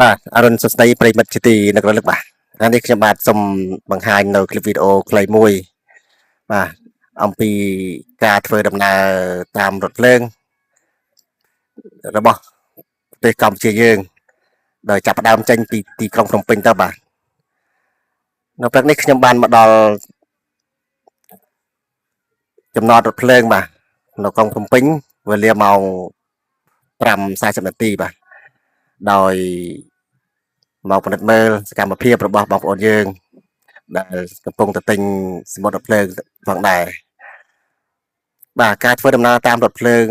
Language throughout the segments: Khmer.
បាទអរុណសួស្តីប្រិយមិត្តជាទីនឹករលឹកបាទថ្ងៃនេះខ្ញុំបាទសូមបង្ហាញនៅคลิปវីដេអូខ្លីមួយបាទអំពីការធ្វើដំណើរតាមរថភ្លើងរបស់ប្រទេសកម្ពុជាយើងដោយចាប់ផ្ដើមចេញពីទីក្រុងភ្នំពេញទៅបាទនៅព្រឹកនេះខ្ញុំបានមកដល់ចំណតរថភ្លើងបាទនៅក្រុងភ្នំពេញវេលាម៉ោង5:40នាទីបាទដោយមកពិនិត្យមើលសកម្មភាពរបស់បងប្អូនយើងដែលកំពុងតែទិញសំបុត្ររថភ្លើងផងដែរបាទការធ្វើដំណើរតាមរថភ្លើង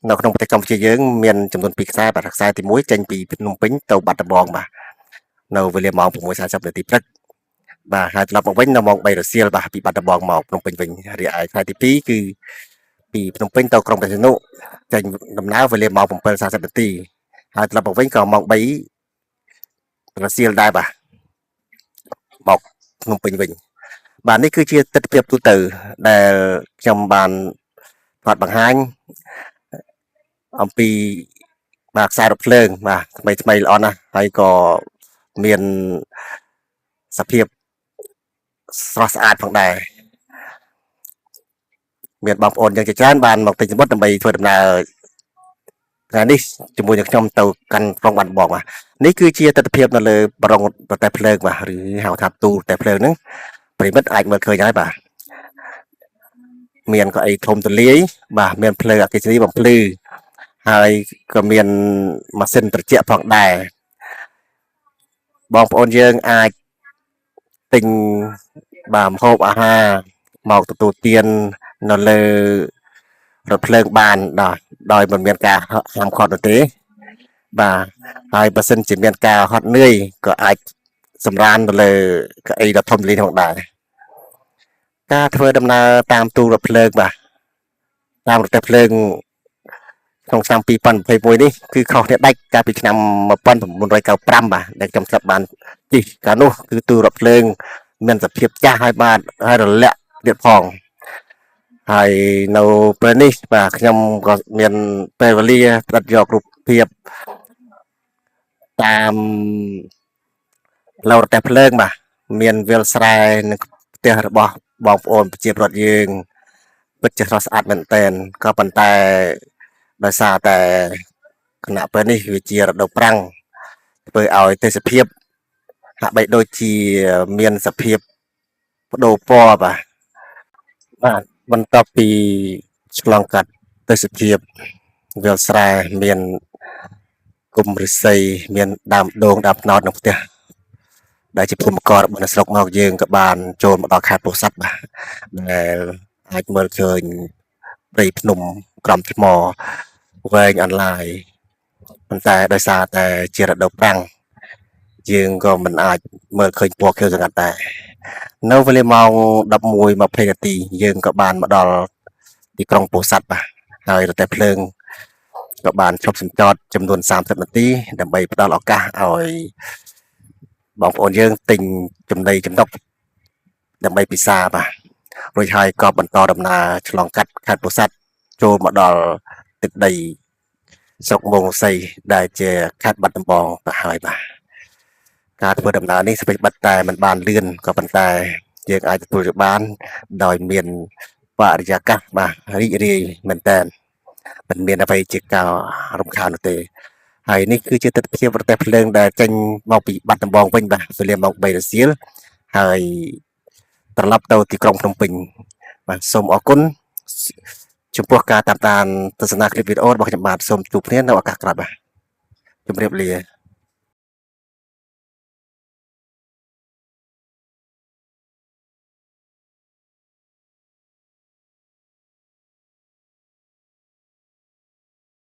នៅក្នុងប្រទេសកម្ពុជាយើងមានចំនួន2ខ្សែបាទខ្សែទី1ចេញពីភ្នំពេញទៅបាត់ដំបងបាទនៅវេលាម៉ោង6:40នាទីព្រឹកបាទហើយត្រឡប់មកវិញនៅម៉ោង3រសៀលបាទពីបាត់ដំបងមកភ្នំពេញវិញរីឯខ្សែទី2គឺពីភ្នំពេញទៅក្រុងព្រះសីហនុចេញដំណើរវេលាម៉ោង7:40នាទីហើយត្រឡប់មកវិញក៏ម៉ោង3រសៀលដែរបាទមកភ្នំពេញវិញបាទនេះគឺជាទស្សនវិជ្ជាទូទៅដែលខ្ញុំបានថតបង្ហាញអំពីបាទខ្សែរថភ្លើងបាទថ្មីថ្មីល្អណាស់ហើយក៏មានសភាពស្រស់ស្អាតផងដែរមានបងប្អូនយើងជាច្រើនបានមកទិញសំបុត្រដើម្បីធ្វើដំណើរថ្ងៃនេះជាមួយនឹងខ្ញុំទៅកាន់ក្រុងបាត់ដំបងបាទនេះគឺជាទស្សនវិជ្ជានៅលើបរងរទេះភ្លើងបាទឬហៅថាទូរទេះភ្លើងហ្នឹងប្រិយមិត្តអាចមើលឃើញហើយបាទមានកៅអីធំទូលាយបាទមានភ្លើងអគ្គិសនីបំភ្លឺហើយក៏មានម៉ាស៊ីនត្រជាក់ផងដែរបងប្អូនយើងអាចទិញបាទម្ហូបអាហារមកទទួលទាននៅលើរថភ្លើងបានដោយមិនមានការហាមឃាត់នោះទេបាទហើយបើសិនជាមានការហត់នឿយក៏អាចសម្រាននៅលើកៅអីដ៏ធំទូលាយផងដែរការធ្វើដំណើរតាមទូរថភ្លើងបាទតាមរថភ្លើងក្នុងឆ្នាំ2021នេះគឺខុសគ្នាដាច់កាលពីឆ្នាំ1995បាទដែលខ្ញុំធ្លាប់បានជិះកាលនោះគឺទូរថភ្លើងមានសភាពចាស់ហើយបាទហើយរលាក់ទៀតផងហើយនៅពេលនេះបាទខ្ញុំក៏មានពេលវេលាផ្ដិតយករូបភាពតាមផ្លូវរទេះភ្លើងបាទមានវាលស្រែនិងផ្ទះរបស់បងប្អូនប្រជាពលរដ្ឋយើងពិតជាស្រស់ស្អាតមែនទែនក៏ប៉ុន្តែដោយសារតែខណៈពេលនេះវាជារដូវប្រាំងធ្វើឲ្យទេសភាពហាក់បីដូចជាមានសភាពបដូរពណ៌បាទបាទបន្ទាប់ពីឆ្លងកាត់ទេសភាពវាលស្រែមានគុំឫស្សីមានដើមដូងដើមត្នោតក្នុងផ្ទះដែលជាភូមិកររបស់នៅស្រុកមកយើងក៏បានចូលមកដល់ខេត្តពោធិ៍សាត់បាទដែលអាចមើលឃើញព្រៃភ្នំក្រំថ្មវែងអន្លាយប៉ុន្តែដោយសារតែជារដូវប្រាំងយើងក៏មិនអាចមើលឃើញពណ៌ខៀវស្ងាត់ដែរនៅវេលាម៉ោង11:20នាទីយើងក៏បានមកដល់ទីក្រុងពោធិ៍សាត់បាទហើយរទេះភ្លើងក៏បានឈប់សម្ចតចំនួន30នាទីដើម្បីផ្ដល់ឱកាសឲ្យបងប្អូនយើងទិញចំណីចំណុកដើម្បីពិសាបាទរួចហើយក៏បន្តដំណើរឆ្លងកាត់ខេត្តពោធិ៍សាត់ចូលមកដល់ទឹកដីស្រុកមោងសីដែលជាខេត្តបាត់ដំបងទៅហើយបាទការធ្វើដំណើរនេះស្វ័យបិទតែមិនបានលឿនក៏ប៉ុន្តែយើងអាចទទួលយកបានដោយមានបរិយាកាសបាទរីករាយមែនតើមិនមានអ្វីជាការរំខាននោះទេហើយនេះគឺជាទស្សនវិជ្ជាប្រទេសភ្លើងដែលចេញមកពីបាត់ដំបងវិញបាទវេលាម៉ោង3រសៀលហើយត្រឡប់ទៅទីក្រុងភ្នំពេញបាទសូមអរគុណចំពោះការតាមដានទស្សនាคลิปវីដេអូរបស់ខ្ញុំបាទសូមជួបគ្នានៅឱកាសក្រោយបាទជម្រាបលា។